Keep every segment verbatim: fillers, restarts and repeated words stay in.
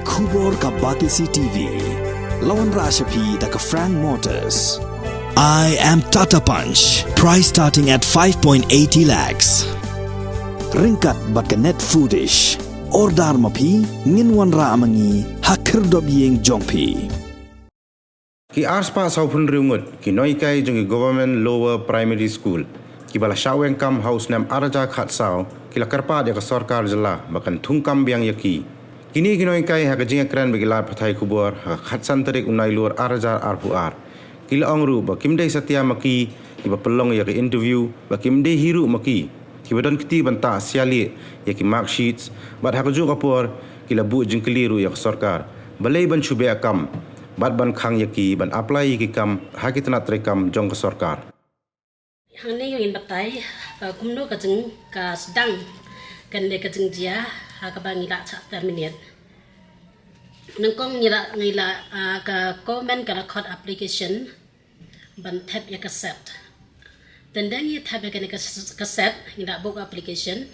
Khubor ka Batesi T V. La wanrah sha phi da ka Frank Motors. I am Tata Punch. Price starting at five point eighty lakhs. Ryngkat bad ka Net Foodish. Order ma phi, ngin wanrah ma ngi ha khyrdop ïing jong phi. Ki arspah sawphew ngut ki nonghikai jong ki Government Lower Primary School kiba la shah weng kam ha u snem ar hajar khatsaw ki la kyrpad ïa ka sorkar jylla ba kan thungkam biang ïa ki. Kine ki nonghikai ha ka jingïakren bad ki lad pathai khubor ha ka khatsan tarik u Nailur ar hajar arphew ar, ki la ong ruh ba kim dei satia ma ki kiba pynlong ïa ka interview, ba kim dei hi ruh ma ki kiba don kti ban tah sialieh ïa ki marksheets, bad ha kajuh ka por ki la buh jingkylli ruh ïa ka sorkar balei ban shu beh kam bad ban khang ïa ki ban apply ïa ki kam ha ki tnat treikam jong ka sorkar. Hangne ngin batai, uh, kumno ka jing ka sdang kane ka jingjia ha kaba ngi la chah terminate. Nyngkong ngi la, ngi la, uh, ka government ka la khot application ban thep ïa ka set. Tang da ngi thep ïa kane ka s-, ka set, ngi la buh application.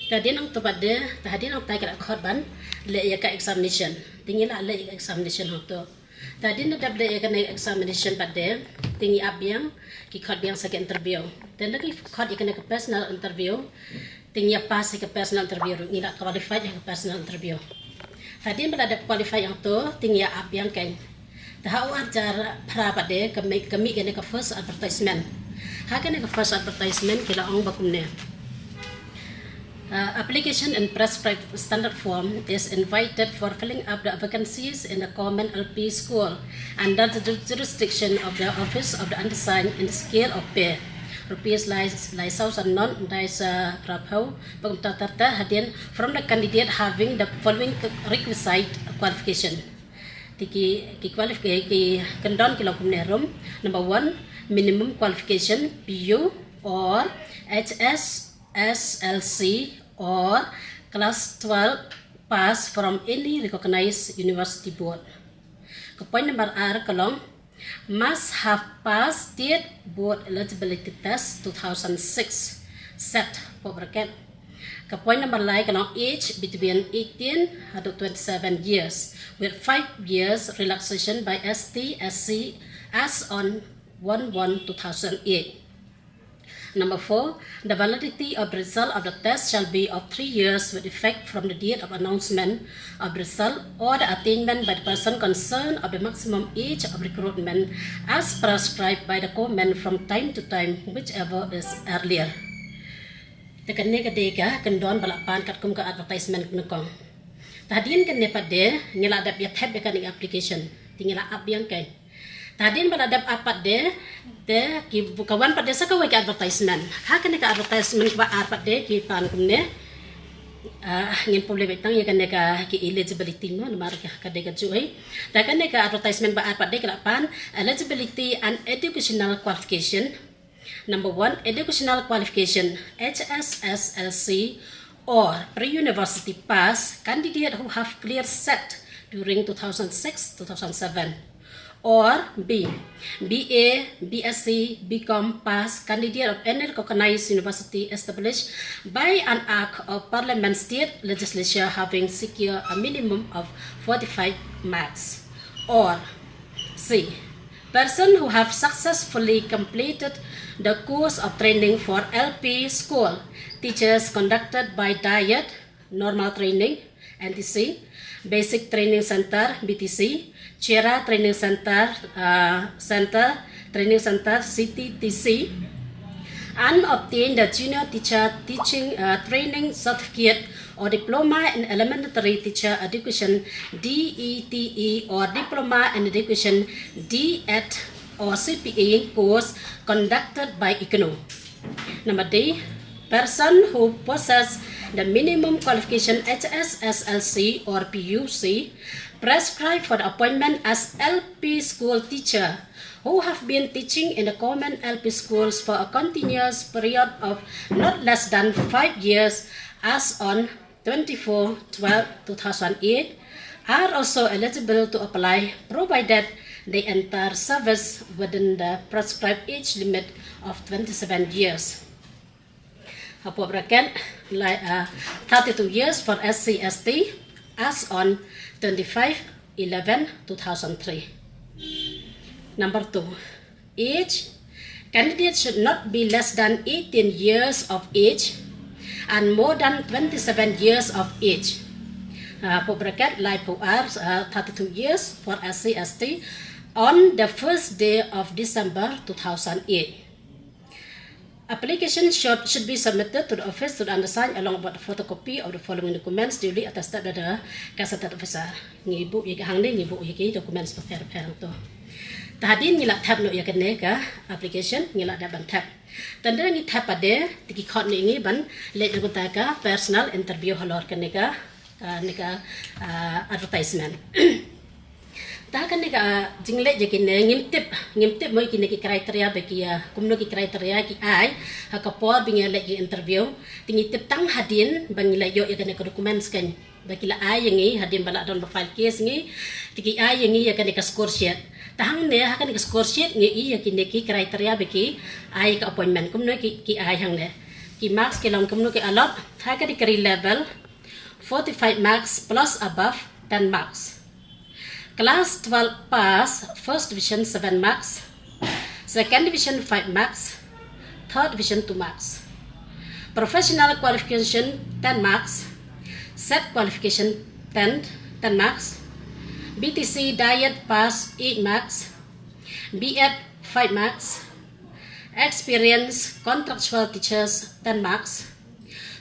Te hadien nangto pat de, te hadien nangta ki la khot ban leh ïa ka examination. Te ngi la leh ïa ka examination hangto. Te hadien da dep leh ïa kane examination pat de, te ngi ap biang, ki khot biang sa ka interview. Tang da ki khot ïa kane ka personal interview, te ngi ïa pass ïa ka personal interview ruh, ngi la qualified ïa ka personal interview. Hadien ba la dep qualify hangto, te ngi ïa ap biang kein. Te ha u ar hajar phra pat de ka mih, ka mih kane ka first advertisement. Ha kane ka first advertisement ki la ong ba kumne. Uh, application in prescribed standard form is invited for filling up the vacancies in the government L P school under the ju-, jurisdiction of the office of the undersigned in the scale of pay rupees lai, lai saw san non dai sa rapho, bang ta ta ta hadien from the candidate having the following requisite qualification. Te ki, ki qualif-, ki, ki kyndon ki long kumne rum. Number one, minimum qualification P U or H S S L C or class twelve pass from any recognized university board. Ka point number ar ka long must have passed state board eligibility test two thousand six set for bracket. Ka point number lai ka long age between eighteen haduh twenty-seven years with five years relaxation by S T S C as on one one two thousand eight. Number four, the validity of the result of the test shall be of three years with effect from the date of announcement of result or the attainment by the person concerned of the maximum age of recruitment as prescribed by the government from time to time, whichever is earlier. Te kane ka dei ka kyndon ba la pan katkum ka advertisement nyngkong. Te hadien kane pat de ngi la dep ïa thep ïa kane application. Te ngi la ap biang kein. Te hadien ba la dep ap pat de, te ki ka wan pat de sa kawei ka advertisement. Ha kane ka advertisement ba ar pat de ki pan kumne. Ah, ngin pule beit tang ïa kane ka ki eligibility mo, namar ka, ka dei ka juh hi. Te kane ka advertisement ba ar pat de ki la pan eligibility and educational qualification. Number one, educational qualification, H S S L C or pre-university pass, candidate who have clear set during two thousand six, two thousand seven. Or B, B A, B S C, B Com pass, candidate of any recognized university established by an act of parliament state legislature having secured a minimum of forty-five marks. Or C, person who have successfully completed the course of training for L P school teachers conducted by DIET, Normal Training, N T C, Basic Training Center, B T C, Chera Training Center, uh, Center, Training Center, C T T C, and obtain the Junior Teacher Teaching, uh, Training Certificate or Diploma in Elementary Teacher Education, D E T E, or Diploma in Education, D E T, or C P E course conducted by ICNOU. Number D, person who possess the minimum qualification H S S L C or P U C prescribed for the appointment as L P school teacher who have been teaching in the government L P schools for a continuous period of not less than five years as on twenty-four twelve two thousand eight are also eligible to apply, provided they enter service within the prescribed age limit of twenty-seven years. Hapoh bracket, lai, uh, thirty-two years for S C S T, as on twenty-five eleven two thousand three. Number two, age. Candidates should not be less than eighteen years of age and more than twenty-seven years of age. Uh, for bracket, lai phew ar, uh, thirty-two years for S C S T on the first day of December two thousand eight. Application should, should be submitted to the office to the undersigned along with a photocopy of the following documents duly attested by the gazetted officer. Ngi buh ïa ka hangne, ngi buh ïa ki documents pher pher to. Te hadien ngi la thep noh ïa kane ka application, ngi la dep ban thep. Tang da ngi thep pat de, te ki khot noh ïa ngi ban leit na ka bynta ka personal interview halor kane ka, ah, ne ka, ah, advertisement. Te ha kane ka, ah, jingleit ïa kine, ngim tip, ngim tip mo ïa kine ki criteria ba ki, ah, kumno ki criteria ki ai ha ka por ba ngi leit ïa interview. Te ngi tip tang hadien ba ngi la ïoh ïa kane ka documents kan. Ba ki la ai ïa ngi hadien ba la don ba file case ngi, te ki ai ïa ngi ïa kane ka score sheet. Te hangne ha kane ka score sheet ngi i ïa kine ki criteria ba ki ai ka appointment. Kumno ki, ki ai hangne. Ki marks ki long kumno ki allot, ha ka degree level, forty-five marks plus above, ten marks. Class twelve pass, first division, seven marks. Second division, five marks. Third division, two marks. Professional qualification, ten marks. Set qualification, ten, ten marks. B T C diet pass, eight marks. B Ed, five marks. Experience, contractual teachers, ten marks.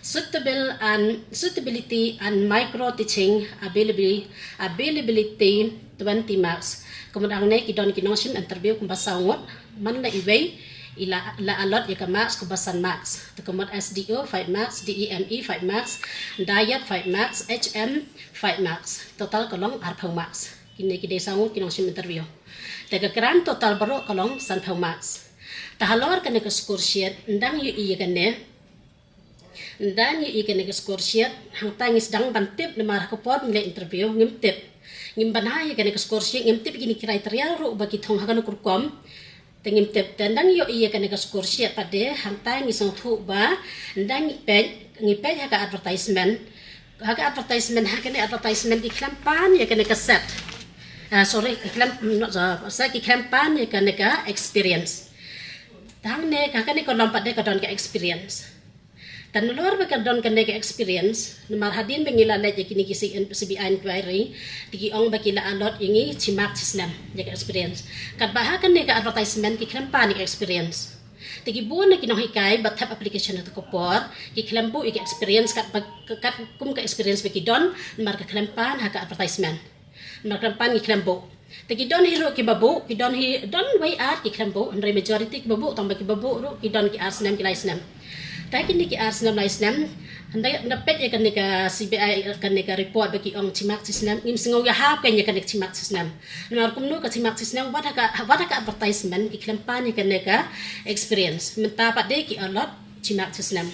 Suitable and suitability and micro teaching availability, availability, twenty marks. Kumta hangne ki don ki nongshim interview kumba saw ngut, man la iwei i la, la allot ïa ka marks kumba san marks. Te kumta S D O five marks, D E M E five marks, diet five marks, H M five marks. Total ka long arphew marks. Kine ki dei saw ngut ki nongshim interview. Te ka grand total baroh ka long sanphew marks. Te halor kane ka score sheet, ynda ngi ïohi ïa kane, ynda ngi ïohi ïa kane ka score sheet, hangta ngi sdang ban tip namar ha ka por ngi leit interview ngim tip. Ngim banai ïa kane ka score sheet, ngim tip ïa kine ki criteria ruh ba ki thung ha kano ka rukom. Te ngim tip, te ynda ngi ïohi ïa kane ka score sheet pat de, hangta ngi sngewthuh ba ynda ngi peit, ngi peit ha ka advertisement. Ha ka advertisement, ha kane advertisement ki khlem pan ïa kane ka set. Ah, sorry, ki khlem, not, uh, set, ki khlem pan ïa kane ka experience. Te hangne, ha kane ka column pat de ka don ka experience. Te nalor ba ka don kane ka experience, namar hadien ba ngi la leit ïa kine ki C N, C B I inquiry, te ki ong ba ki la allot ïa ngi shi mark shi snem ïa ka experience. Katba ha kane ka advertisement ki khlem pan ïa ka experience. Te ki bun na ki nonghikai ba thep application ha ka por, ki khlem buh ïa ka experience katba, kat kum ka experience ba ki don, namar ka khlem pan ha ka advertisement. Namar khlem pan ngi khlem buh. Te ki don hi ruh kiba buh, ki don hi don wei ar ki khlem buh, hynrei majority kiba buh, tang ba kiba buh ruh ki don ki ar snem ki lai snem. Te kine ki ar snem lai snem, hynda, hynda peit ïa kane ka C B I, kane ka report ba ki ong shi mark shi snem, ngim sngew ïahap kein ïa kane ka shi mark shi snem. Namar kumno ka shi mark shi snem, wat ha ka, wat ha ka advertisement ki khlem pan ïa kane ka experience. Mynta pat de ki allot shi mark shi snem.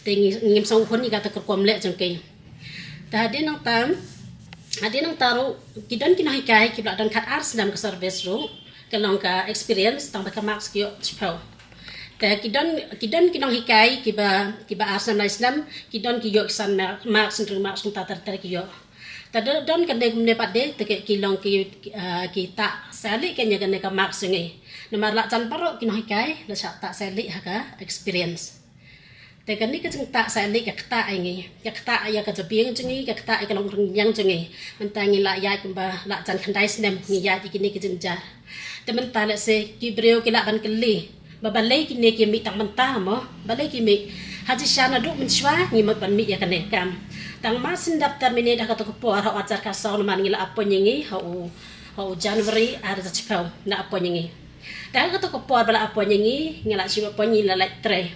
Te ngi, ngim sngewhun ïa kata ka rukom leh jong ki. Te hadien nangta, hadien nangta ruh, ki don ki nonghikai kiba la don khat ar snem ka service ruh, ka long ka experience, tang ba ka marks ki ïoh shiphew. Te ki don, ki don ki nonghikai kiba, kiba ar snem lai snem, ki don ki ïoh ki san mar-, marks, hynriew marks kumta ter ter ki ïoh. Te don, don kane kumne pat de, te ki, ki long ki, ah, ki tah sali kein ïa kane ka marks jong ngi. Namar la jan baroh ki nonghikai, la shah tah sali ha ka experience. Te kane ka jingtah sali ka ktah ïa ngi. Ka ktah ïa ka jabieng jong ngi, ka ktah ïa ka longrynïeng jong ngi. Mynta ngi la ïaid kumba la jan khyndai snem ngi ïaid ïa kine ki jynjar. Te mynta lehse ki briew ki lah ban kylli. Ba balei kine ki mih tang mynta mo? Balei ki mih? Ha jingshisha naduh mynshuwa ngi mut ban mih ïa kane ka kam. Tang mar shen dep terminate ha kato ka por ha u ar hajar khatsaw namar ngi la appoint ïa ngi ha u, ha u January ar hajar shiphew la appoint ïa ngi. Te ha kato ka por ba la appoint ïa ngi, ngi la shim appoint ngi la leit trei.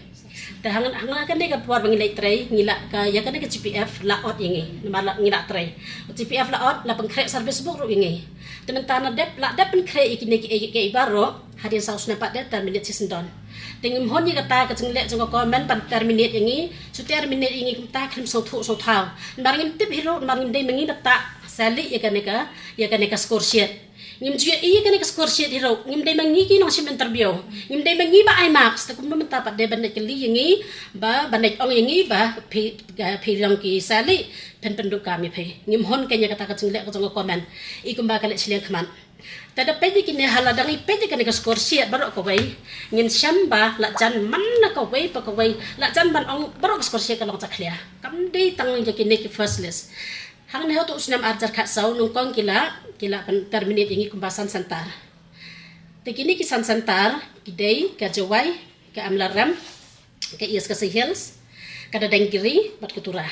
Te hang, hang ha kane ka por ba ngi leit trei, ngi la ka, ïa kane ka G P F la ot ïa ngi, namar la, ngi la trei. G P F la ot, la pynkhreh service book ruh ïa ngi. Te mynta na dep, la dep pynkhreh ïa kine ki, ki, ki baroh, hadien saw snem pat de terminate shisyndon. Te ngim hun ïa kata ka jingleh jong ka government ban terminate ïa ngi, shu terminate ïa ngi kumta khlem sngewthuh sngewthaw. Namar ngim tip hi ruh, namar ngim dei ma ngi ba tah sali ïa kane ka, ïa kane ka score sheet. Ngim ju ïohi ïa kane ka score sheet hi ruh, ngim dei ma ngi ki nongshim interview, ngim dei ma ngi ba ai marks, te kumno mynta pat de ban leit kylli ïa ngi ba, ban leit ong ïa ngi ba phi, phi long ki sali, phin pynduh kam ïa phi. Ngim hun kane ïa kata ka jingleh ka jong ka government. I kumba ka leh shiliang khmat. Te da peit ïa kine, ha la dang i peit ïa kane ka score sheet baroh kawei, ngin shem ba la jan man na kawei pa kawei, la jan ban ong baroh ka score sheet ka long jakhlia. Kam dei tang ïa kine ki first list. Hangne hato u snem ar hajar khatsaw nyngkong ki la, ki la pyn terminate ïa ngi kumba san center. Te kine ki san center ki dei ka Jowai, ka Amlarem, ka East Khasi Hills, ka Dadengiri bad ka Tura.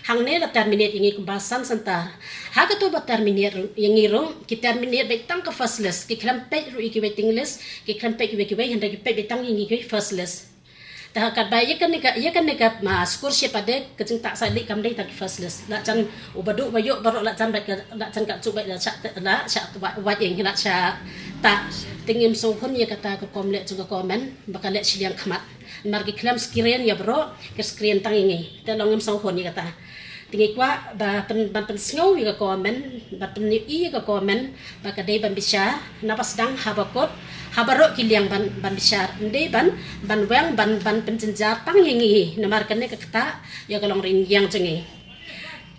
Hangne la terminate ïa ngi kumba san center. Ha kato ba terminate ïa ngi ruh, ki terminate beit tang ka first list, ki khlem peit ruh ïa ki waiting list, ki khlem peit kiwei kiwei, hynrei ki peit beit tang ïa ngi ki first list. Te ha katba ïa kane ka, ïa kane ka ma score sheet pat de, ka jingtah sali kam dei tang ki first list. La jan u ba duh ba ïoh baroh la jan beit ka, la jan ka juh beit la shah, la shah wad, wad ïa ngi la shah tah. Te ngim sngewhun ïa kata ka kam leh jong ka government ba ka leh shiliang khmat. Namar ki khlem screen ïa baroh, ki screen tang ïa ngi. Te long ngim sngewhun ïa kata. Te ngi kwah ba pyn, ban pynsngew ïa ka government, ban pynïohi ïa ka government ba ka dei ban bishar, naba sdang haba kut, ha baroh ki liang ban, ban bishar. Ym dei ban, ban weng, ban, ban pynjynjar tang ïa ngi. Namar kane ka ktah ïa ka longrynieng jong ngi.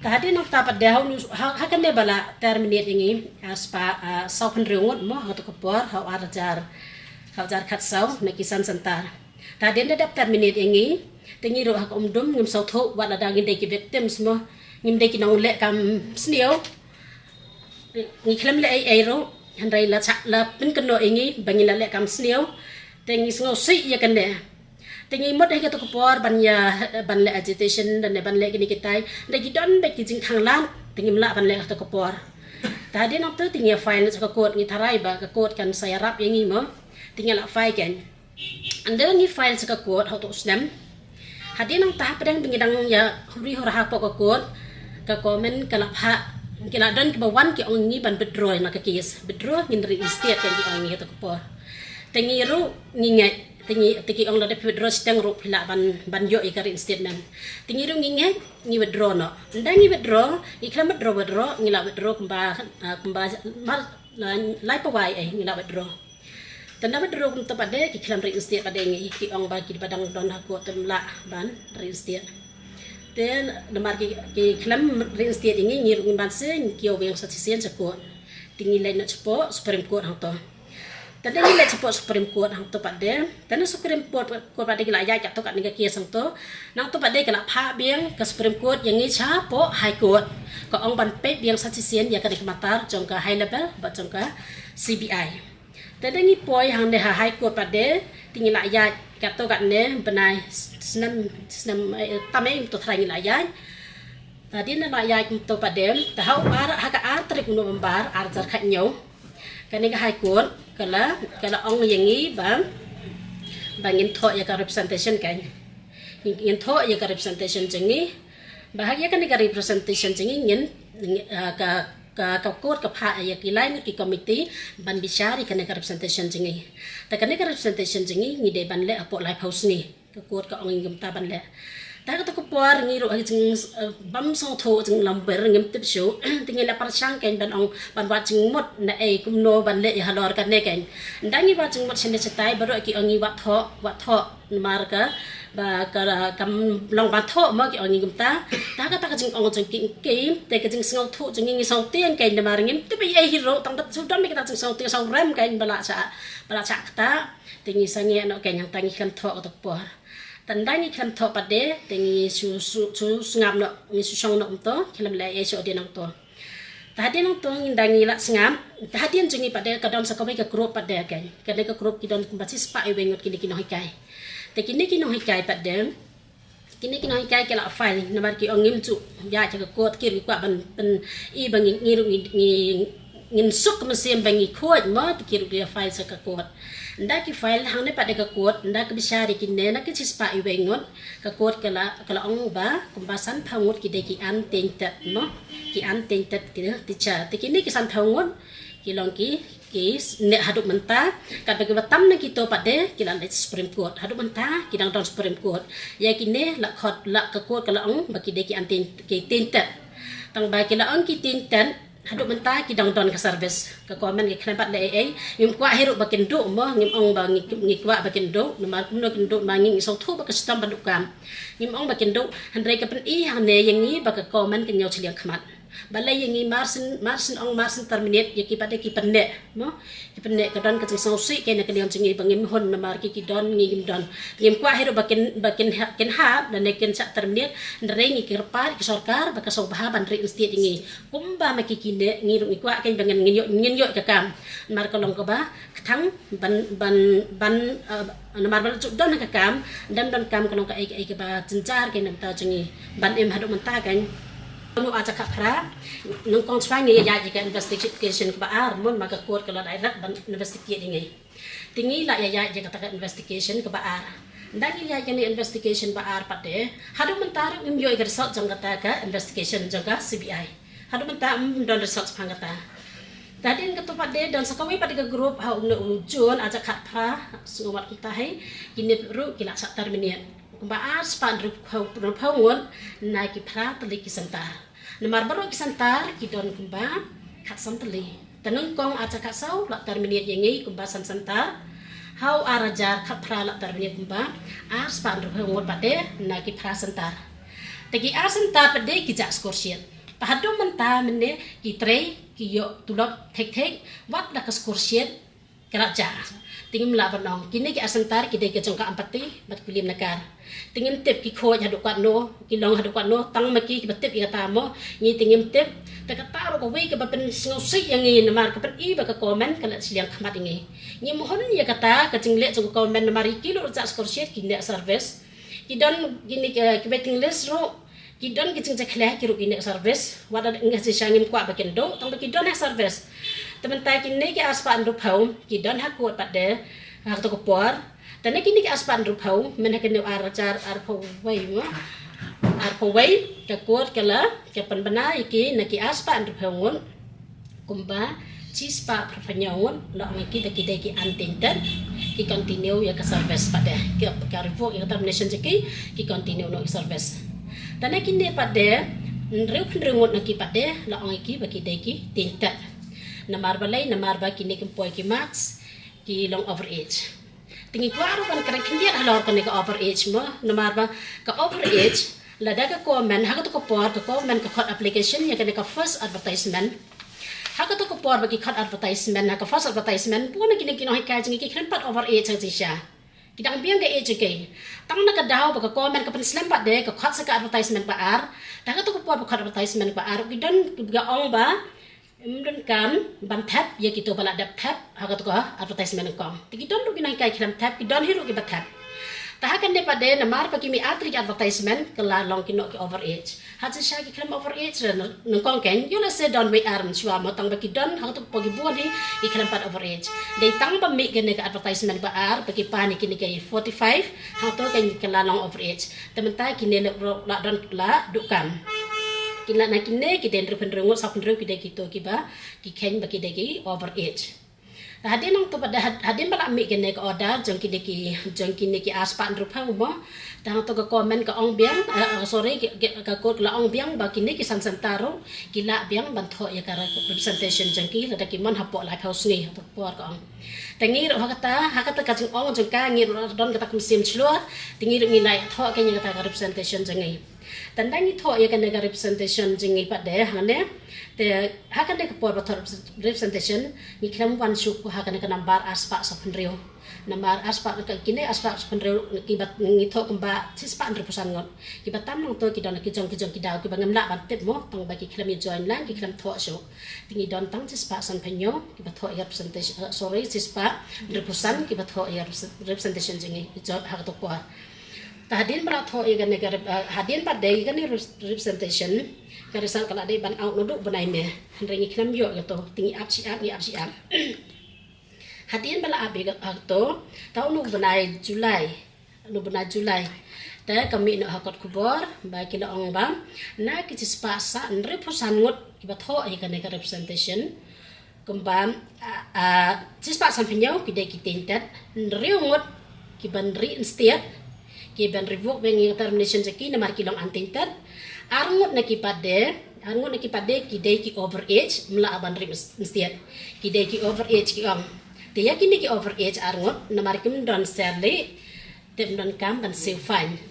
Te hadien nangta pat de ha u, ha, ha kane ba la terminate ïa ngi, ah, spah, ah, saw hynriew ngut mo, ha kato ka por, ha u ar hajar, ha u ar hajar khatsaw, na ki san center. Te hadien da dep terminate ïa ngi, te ngi ruh ha ka umdum ngim sngewthuh, wat lada ngi dei ki victims mo, ngim dei ki nongleh kam sniew. Ngi khlem leh ei ei ruh, hynrei la shah, la pynkynnoh ïa ngi ba ngi la leh kam sniew. Te ngi sngewsih ïa kane. Te ngi mut ha kato ka por ban ïa, ban leh agitation, lane ban leh kine kitai. Te ki don beit ki jingkhang lad, te ngim lah ban leh ha kato ka por. Te hadien nangta te ngi ïa file sha ka court, ngi tharai ba ka court kan sa ïarap ïa ngi mo. Te ngi la file keiñ. Ynda ngi file sha ka court ha uto u snem. Hadien nangta hapdeng ba ngi dang ïa huri hura hapoh ka court, ka government ka la phah, ki la don kiba wan ki ong ngi ban withdraw na ka case. Withdraw, ngin reinstate, keiñ ki ong ngi ha kato ka por. Te ngi ruh ngi ngeit, te ngi, te ki ong lada phi withdraw shiteng ruh phi lah ban, ban ïoh ïa ka reinstatement. Te ngi ruh ngi ngeit, ngi withdraw noh. Ynda ngi withdraw, ngi khlem withdraw withdraw, ngi la withdraw kumba, ah, kumba mar, la, lai pawai ei ngi la withdraw. Te ynda withdraw kumto pat de, ki khlem reinstate pat de ïa ngi, ki ong ba kiba dang don ha court te ym lah ban reinstate. Te namar ki, ki khlem reinstate ïa ngi, ngi ruh ngim banse, ngi kiew biang sa shisien sha court. Te ngi leit noh shapoh Supreme Court hangto. Te ynda ngi leit shapoh Supreme Court hangto pat de, te na Supreme Court, Court pat de ki la ïaid katto katne ka case hangto. Nangto pat de ki la phah biang ka Supreme Court ïa ngi shapoh High Court. Ka ong ban peit biang sa shisien ïa kane ka matter jong ka High Level bad jong ka C B I. Te ynda ngi poi hangne ha High Court pat de, te ngi la ïaid katto katne bnai, snem, snem, eh, tam ei to trai ngi la ïaid. Te hadien la ïaid kumto pat de, te ha u ar, ha ka ar tarik u November ar hajar khathynñiew, kane ka High Court ka la, ka la ong ïa ngi ba, ba ngin thoh ïa ka representation keiñ. Ngin, ngin thoh ïa ka representation jong ngi. Ba ha ïa kane ka representation jong ngi ngin, ngin, ah, ka, ka, ka court ka phah ïa ki lai ngut ki committee ban bishar ïa kane ka representation jong ngi. Te kane ka representation jong ngi ngi dei ban leh hapoh laiphew sngi. Ka court ka ong ïa ngi kumta ban leh. Te ha kato ka por ngi ruh ha ki jing, eh, bym sngewthuh, jinglamwir, ngim tip shuh. Te ngi la pyrshang keiñ ban ong, ban wad jingmut na ei kumno ban leh ïa halor kane keiñ. Ynda ngi wad jingmut shane shatai baroh ki ong ngi wad thoh, wad thoh. Namar ka, ba ka, kam long ban thoh mo, ki ong ngi kumta. Te ha kata ka jingong jong ki, ki, te ka jingsngewthuh jong ngi ngi sngewtieng keiñ namar ngim tip ei ei hi ruh, tang da shu don beit kata jingsngewtieng, sngewrem keiñ ba la shah, ba la shah kata. Te ngi sangeh noh keiñ hangta, ngi khlem thoh kato ka por. Te ynda ngi khlem thoh pat de, te ngi shu, shu, shu sngap noh, ngi shu shong noh kumto, khlem leh ei ei shuh hadien nangto. Te hadien nangto ynda ngi la sngap, te hadien jong ngi pat de ka don sa kawei ka group pat de keiñ. Kane ka group ki don kumba shispah iwei ngut kine ki nonghikai. Te kine ki nonghikai pat de, kine ki nonghikai ki la file namar ki ong ngim ju ïaid sha ka court, ki ruh ki kwah ban pyn-i ba ngi, ngi ruh ngi, ngi, ngin suk mynsiem ba ngi khuid mo, te ki ruh ki la file sha ka court. Ynda ki file hangne pat de ka court, ynda ka bishar ïa kine na ki shispah iwei ngut, ka court ka la, ka la ong ba kumba sanphew ngut ki dei ki untainted mo, ki untainted ki teacher. Te kine ki sanphew ngut ki long ki, ki s-, ne haduh mynta, katba kiba tam na kito pat de ki la leit Supreme Court. Haduh mynta ki dang don Supreme Court. Ïa kine la khot, la ka court ka la ong ba ki dei ki untain-, ki tainted. Tang ba ki la ong ki tainted, Haduh mynta ki dang don ka service. Ka government ki khlem pat leh ei ei. Ngim kwah hi ruh ba kin duh mo, ngim ong ba ngi, ngi kwah ba kin duh, namar kumno kin duh, namar ngi ngi sngewthuh ba ka shitom ba duh kam. Ngim ong ba kin duh, hynrei ka pyni hangne ïa ngi ba ka government kan ïoh shiliang khmat. Balei ïa ngi mar syn, mar syn ong, mar syn terminate ïa ki pat de ki pynneh mo. Ki pynneh, ka don ka jingsngewsih kane ka liang jong ngi ba ngim hun namar ki ki don, ngi ngim don. Ngim kwah hi ruh ba kin, ba kin ha-, kin hap, lane kin shah terminate, hynrei ngi kyrpad ïa ka sorkar ba ka sngewbha ban reinstate ïa ngi. Kumba ma ki kine, ngi ruh ngi kwah kein ba ngin, ngin ïoh, ngin ïoh ka kam. Namar ka long kaba kthang ban, ban, ban, eh, namar ba la ju don ha ka kam, ym don kam ka long kaei kaei kaba jynjar kein na ka bynta jong ngi ban im haduh mynta kein. Kumno ar hajar khatphra, nyngkong shuwa ngi ïaid ïa ka investigation kaba ar, mo, namar ka court ka la direct ban investigate ïa ngi. Te ngi la ïaid ïa kata ka investigation kaba ar. Ynda ngi ïaid ïa kane investigation ba ar pat de, haduh mynta ruh ngim ïoh ïa ka result jong kata ka investigation jong ka C B I. Haduh mynta ym don result shaphang kata. Te hadien kato pat de, don sa kawei pat de ka group ha une u June ar hajar khatphra, sngewmat kumta hi, kine ruh ki la shah terminate. Kumba ar spah hynriewphew, hynriewphew ngut na ki phra tylli ki center. Namar baroh ki center ki don kumba khatsan tylli. Te nyngkong ar hajar khatsaw la terminate ïa ngi kumba san center. Ha u ar hajar khatphra la terminate kumba ar spah hynriewphew ngut pat de na ki phra center. Te ki ar center pat de ki jah scoresheet. Te haduh mynta mynne ki trei, ki ïoh tulop thik thik, wat la ka scoresheet ka la jah. Te ngim lah ban ong. Kine ki ar center ki dei ki jong ka Ampati bad Kulim Nagar. Te ngim tip ki khuid haduh katno, ki long haduh katno, tang ma ki kiba tip ïa kata mo, ngi te ngim tip. Te kata ruh kawei kaba pynsngewsih ïa ngi namar ka pyni ba ka government ka la shiliang khmat ïa ngi. Ngim hun ïa kata ka jingleh jong ka government namar ïa ki ruh la jah scoresheet ki neh service. Ki don kine ki, eh, ki waiting list ruh, ki don ki jingjakhleh, ki ruh ki neh service. Wat la nga shisha ngim kwah ba kin duh, tang ba ki don ha service. Te mynta kine ki ar spah hynriewphew ki don ha court pat de ha kato ka por. Te na kine ki ar spah hynriewphew, myn ha kane u ar hajar arphew wei mo, arphew wei, ka court ka la, ka pynbna ïa ki na ki ar spah hynriewphew ngut. Kumba shispah phraphew hynñiew ngut la ong ïa ki ba ki dei ki untainted, ki continue ïa ka service pat de. Ki, ka revoke ïa ka termination jong ki, ki continue noh ïa ka service. Te na kine pat de, hynriewphew hynriew ngut na ki pat de la ong ïa ki ba ki dei ki tainted. Namar balei? Namar ba kine kim poi ki marks, ki long overage. Te ngi kwah ruh ban kren khyndiat halor kane ka overage mo, namar ba ka overage, lada ka government, ha kato ka por ka government ka khot application ïa kane ka first advertisement. Ha kato ka por ba ki khot advertisement, ha ka first advertisement, bun na kine ki nonghikai jong ngi ki khlem pat overage ha ka jingshisha. Ki dang biang ka age jong ki. Tang na ka daw ba ka government ka pynslem pat de, ka khot sa ka advertisement ba ar. Te ha kato ka por ba khot advertisement ba ar, ki don kiba ong ba ym donkam ban thep ïa kito ba la dep thep ha kato ka advertisement nyngkong. Te ki don ruh ki nonghikai khlem thep, ki don hi ruh kiba thep. Te ha kane pat de namar ba ki mih ar tylli ki advertisement ka la long ki noh ki overage. Ha jingshisha ki khlem overage re nyngkong kein, ïoh lehse don wei ar mynshuwa mo, tang ba ki don ha kato ka por ki bun hi ki khlem pat overage. Dei tang ba mih kane ka advertisement ba ar ba ki pan ïa kine ki forty-five, hangto kein ka la long overage. Te mynta kine la, la don la duh kam. Ki la na kine ki dei hynriewphew hynriew ngut, sawphew hynriew ki dei kito kiba ki kheiñ ba ki dei ki overage. Te hadien nangto pat de, had-, hadien ba la mih kane ka order jong kine ki, jong kine ki ar spah hynriewphew mo. Te hangto ka government ka ong biang, eh, eh, sorry, ki, ki, ka court ka la ong biang ba kine ki san center ruh ki lah biang ban thoh ïa ka re-, representation jong ki lada ki mon hapoh laiphew sngi, hangto ka por ka ong. Te ngi ruh ha kata, ha kata ka jingong jong ka, ngi ruh don kata ka mynsiem shlur, te ngi ruh ngi la ïa thoh kein ïa kata ka representation jong ngi. Te ynda ngi thoh ïa kane ka representation jong ngi pat de hangne. Te ha kane ka por ba thoh representation, ngi khlem wan shuh ha kane ka nambar ar spah sawphew hynriew. Namar ar spah ka kine ar spah sawphew hynriew kiba ngi thoh kumba shispah hynriewphew san ngut. Kiba tam nangto ki don ki jong ki jong ki daw kiba ngim lah ban tip mo, tang ba ki khlem ïa join lang, ki khlem thoh shuh. Te ngi don tang shispah sanphew hynñiew kiba thoh ïa representation, eh, sorry, shispah hynriewphew san kiba thoh ïa represen-, representation jong ngi, ïa jot ha kato ka por. Te hadien ba la thoh ïa kane ka rep-, eh, hadien ba dei kane rep-, representation, ka result ka la dei ban out naduh bnai May. Hynrei ngi khlem ïoh ïa kato, te ngi ap shi ap, ngi ap shi ap. Hadien ba la ap ïa kato, te ha une u bnai July, une u bnai July, te ka mih noh ha kot khubor ba ki la ong ba na ki shispah sa hynriewphew san ngut kiba thoh ïa kane ka representation, kumba, ah, ah, shispah sanphew hynñiew ki dei ki tainted, hynriew ngut ki ban reinstate, ki ban revoke biang ïa ka termination jong ki namar ki long untainted. Ar ngut na ki pat de, Arngut na ki pat de ki dei ki overage, mla ban rim stiat. Ki dei ki overage ki ong. Te ïa kine ki overage arngut namar kim don salary, te ym don kam ban siew fine.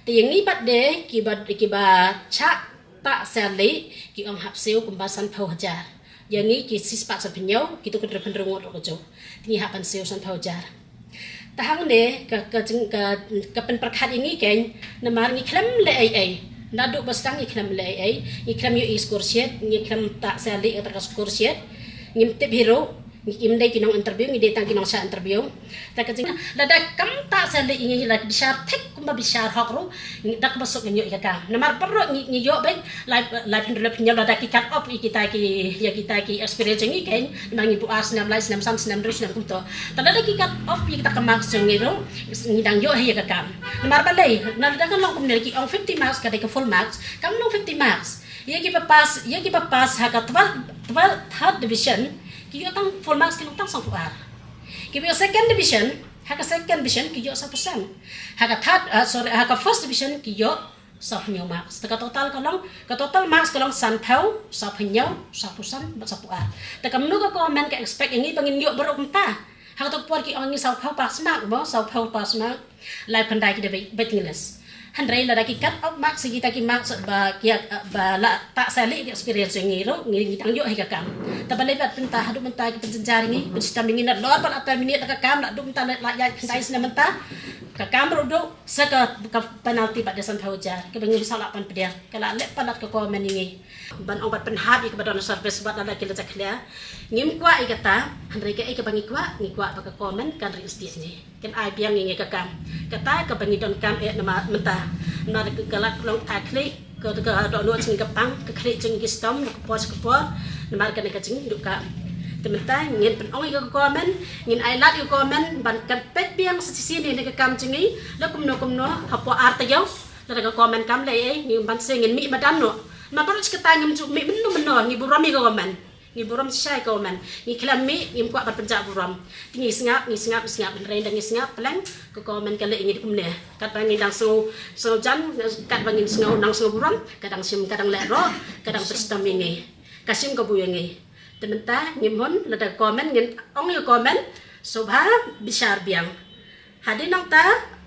Te ïa ngi pat de ki ba ki ba chah tak salary ki ong hap siew kumba sanphew hajar. Ïa ngi ki sispah sanphew, ki tu ka drep hynriew ngut ruh ka jong. Te ngi hap ban siew sanphew hajar. Te hangne ka ka jing ka ka pynpyrkhat ïa ngi kein namar ngi khlem leh ei ei. Naduh ba sdang ngi khlem leh ei ei. Ngi khlem ïoh i scholarship, ngi khlem tak salary ka scholarship. Ngim tip hi ruh, ngi im dei ki nong interview, ngi dei tang ki nong shah interview. Te ka jing lada kam tak salary ïa ngi la bishar thik kumba bishar hok ruh, ngi dak ba suk ngi ïoh ïa ka kam. Namar baroh ngi ngi ïoh beit lai lai pynrep pynïaw lada ki cut off ïa kita ki ïa kita ki experience ngi kein. Namar ngi buh ar snem, lai snem, san snem, hynriew snem kumto. Te lada ki cut off ïa kita ka marks jong ngi ruh, ngi dang ïoh hi ïa ka kam. Namar balei? Lada ka long kumne ki ong fifty marks ka dei ka full marks, kam long fifty marks. Ïa ki ba pass, ïa ki ba pass ha ka twelve, twelve, third division ki ïoh tang full marks ki long tang sawphew ar. Ki ba ïoh second division, ha ka second division ki ïoh sawphew san. Ha ka third, ah, sorry, ha ka first division ki ïoh sawphew hynñiew marks. Te ka total ka long, ka total marks ka long sanphew, sawphew hynñiew, sawphew san bad sawphew ar. Te kumno ka government ka expect ïa ngi ba ngin ïoh baroh kumta? Ha kato ka por ki ong ïa ngi sawphew pass mark mo, sawphew pass mark. Lai pynda ki dei beit English. Hynrei lada ki cut off marks ïa kita ki marks ba ki, ah, ba la tak salary ki experience ïa ngi ruh ngi ngi dang ïoh hi ka kam. Te balei pat mynta haduh mynta ki pynjynjar ïa ngi, pynshitom ïa ngi nalor pat la trai minit la ka kam, la duh mynta la ïaid khyndai snem mynta. Ka kam ruh duh sa ka ka penalty bad de sanphew hajar kaba ngim sa lah ban pdiang. Ka la leh palat ka government ïa ngi ban ong ban pynhap ïa kaba don service bad lada ki la jakhlia. Ngim kwah ïa kata, hynrei kaei kaba ngi kwah, ngi kwah ba ka government kan reinstatement ïa ngi, kan ai biang ïa ngi ka kam. Kata kaba ngi donkam eh namar mynta. Namar ka la long ka khlieh ka ka dohnud jong ngi ka pang, ka khlieh jong ngi ki shitom na ka por sha ka por. Namar kane ka jingduh kam. Te mynta ngin pynong ïa ka government, ngin ai lad ïa ka government ban kan peit biang sa shisien ïa ka kam jong ngi. La kumno kumno hapoh ar taïew lada ka government kam leh ei ei, ngin ban sa ngin mih madan noh. Namar baroh shi katta ngim ju mih mynno mynno, ngi burom ïa ka government. Ngi burom shisha ïa ka government. Ngi khlem mih, ngim kwah ban pynjah burom. Te ngi sngap, ngi sngap, ngi sngap, hynrei da ngi sngap pleng ka government ka leh ïa ngi kumne. Katba ngi dang sngew, sngew jan, katba ngi sngew, dang sngew burom, ka dang shim, ka dang leh roh, ka dang pynshitom ïa ngi. Ka shim ka bui ïa ngi. Te mynta ngim hun, lada ka government ngin ong ïa ka government, sngewbha bishar biang. Hadien nangta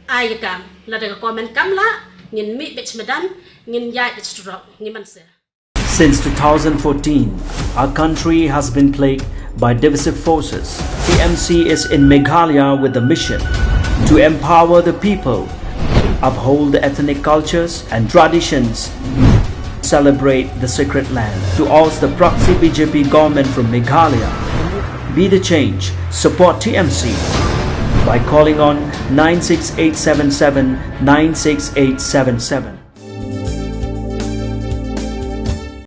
ai ïa kam, lada ka government kam lah, ngin mih beit sha madan, ngin ïaid beit sha trok, ngim banse. Since two thousand fourteen, our country has been plagued by divisive forces. T M C is in Meghalaya with the mission to empower the people, uphold the ethnic cultures and traditions, celebrate the sacred land. To oust the proxy B J P government from Meghalaya, be the change, support T M C by calling on nine six eight seven seven nine six eight seven seven.